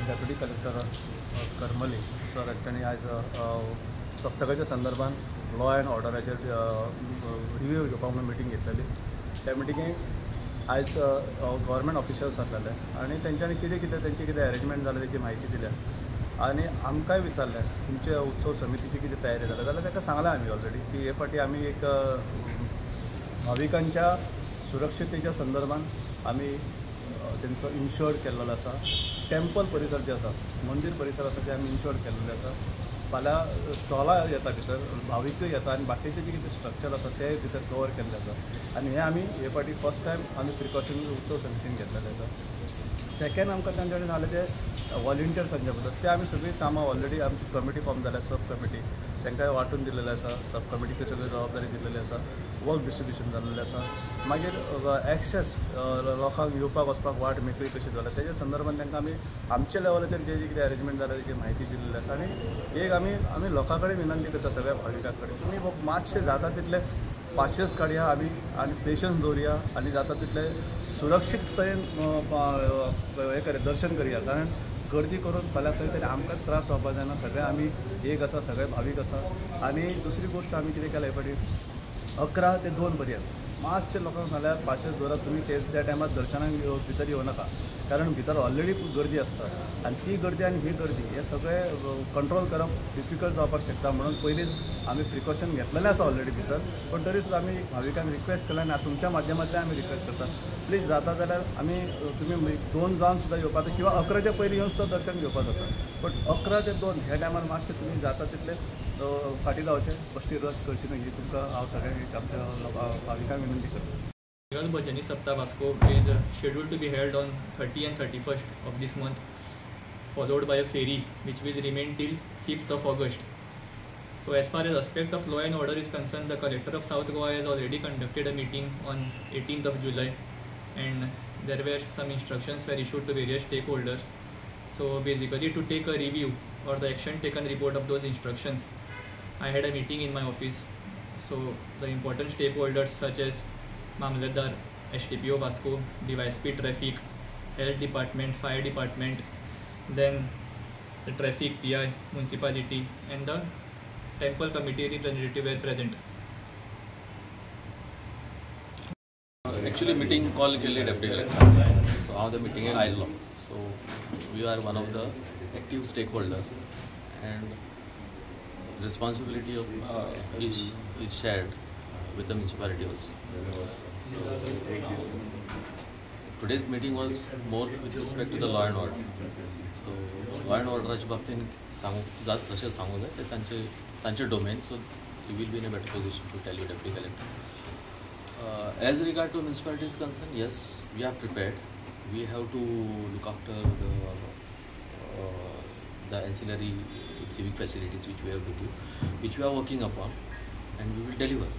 Deputy collector Karmali sir तांणी आयज सप्तकाच्या संदर्भात लॉ अँड ऑर्डराचेर रिव्यू घेवपाक म्हणून मिटींग घेतलेली. त्या मिटिंगेक आयज गव्हर्मेंट ऑफिशल्स आसलेले आनी तेंच्यांनी कितें कितें तेंचे कितें अरेंजमेंट जालें तेची म्हायती दिल्या आनी आमकांय विचारलें तुमचे उत्सव समितीची कितें तयारी जाल्या जाल्यार ताका सांगलां आमी ऑलरेडी की हे फावटी आमी एक भाविकांच्या सुरक्षतेच्या संदर्भात आमी तेंचो इन्शोर केल्लो आसा. टेम्पल परिसर जे आसा, मंदीर परिसर आसा ते आमी इन्शोर केल्लेले आसा. फाल्यां स्टॉलां येता भितर, भाविकूय येता आनी बाकीचे जे कितें स्ट्रक्चर आसा ते भितर कवर केल्ले आसा आनी हें आमी हे फावटी फर्स्ट टायम आमी प्रिकॉशन उत्सव समितीन घेतलेले आसा. सेकंड आमकां तांचे कडेन सांगलें ते वॉलंटियर्सांच्या बद्दल, ते आमी सगळीं कामां ऑलरेडी आमची कमिटी फॉर्म जाल्या, सब कमिटी तांकां वांटून दिलेलें आसा, सब कमिटीक सगळी जबाबदारी दिलेली आसा, वर्क डिस्ट्रिब्युशन जाल्लें आसा. मागीर एक्सेस लोकांक येवपाक वचपाक वाट मेकळी कशी जाल्या तेज्या संदर्भात तांकां आमी आमच्या लेवलाचेर जे कितें अरेंजमेंट जाल्या तेची म्हायती दिलेली आसा. आनी एक आमी आमी लोकां कडेन विनंती करता, सगळ्या भाविकां कडेन, तुमी मातशें जाता तितलें पाशेंस काडया आमी आनी पेशन्स दवरुया आनी जाता तितलें सुरक्षीत तरेन हें करया, दर्शन करया. कारण गर्दी करून फाल्यां खंय तरी आमकां त्रास जावपाक जायना. सगळे आमी एक आसा, सगळे भावीक आसा. आनी दुसरी गोश्ट आमी कितें केलें हे फावटी 11 ते 2 पर्यंत मातशें लोकांक सांगल्यार पाशेंस दवरात तुमी त्या टायमार दर्शनाक भितर येवं नाका, कारण भितर ऑलरेडी गर्दी आसता आनी ती गर्दी आनी ही गर्दी हे सगळें कंट्रोल करप डिफिकल्ट जावपाक शकता. म्हणून पयलींच आमी प्रिकॉशन घेतलेलें आसा ऑलरेडी भितर, पण तरी सुद्दां आमी भाविकांक रिक्वेस्ट केला आनी तुमच्या माध्यमांतल्यान आमी रिक्वेस्ट करता, प्लीज जाता जाल्यार आमी तुमी 2 जावन सुद्दां येवपाक किंवा 11च्या पयलीं येवन सुद्दां दर्शन घेवपाक जाता, पण 11 ते 2 ह्या टायमार मातशें तुमी जाता तितलें फाटीं रावचें, बेश्टी रश करची न्हय. ही तुमकां हांव सगळ्यांक आमच्या भाविकांक विनंती करता. Bhajani Saptah Vasco is scheduled to be held on 30 and 31st of this month, followed by a ferry which will remain till 5th of August. So as far as aspect of law and order is concerned, the Collector of South Goa has already conducted a meeting on 18th of July and there were some instructions were issued to various stakeholders. So basically to take a review or the action taken report of those instructions, I had a meeting in my office. So the important stakeholders such as Mamlatdar, SDPO Vasco, DYSP Traffic, Health Department, Fire Department, then the Traffic PI, Municipality and the Temple Committee representative were present. Actually meeting call केल्ली deputy collector, so हांव त्या मिटिंगेक आयिल्लो. So we are one of the active stakeholder and responsibility of is shared with the municipality also. So, today's meeting was more with respect to the law and order. So law and order बाबतीन सांगू तशें सांगू जाय ते तांचे तांचे domain. So you will be in a better position to tell you deputy collector. As regard to municipality is concerned, yes, we are prepared. We have to look after the ancillary civic facilities which we have to give, which we are working upon, and we will deliver.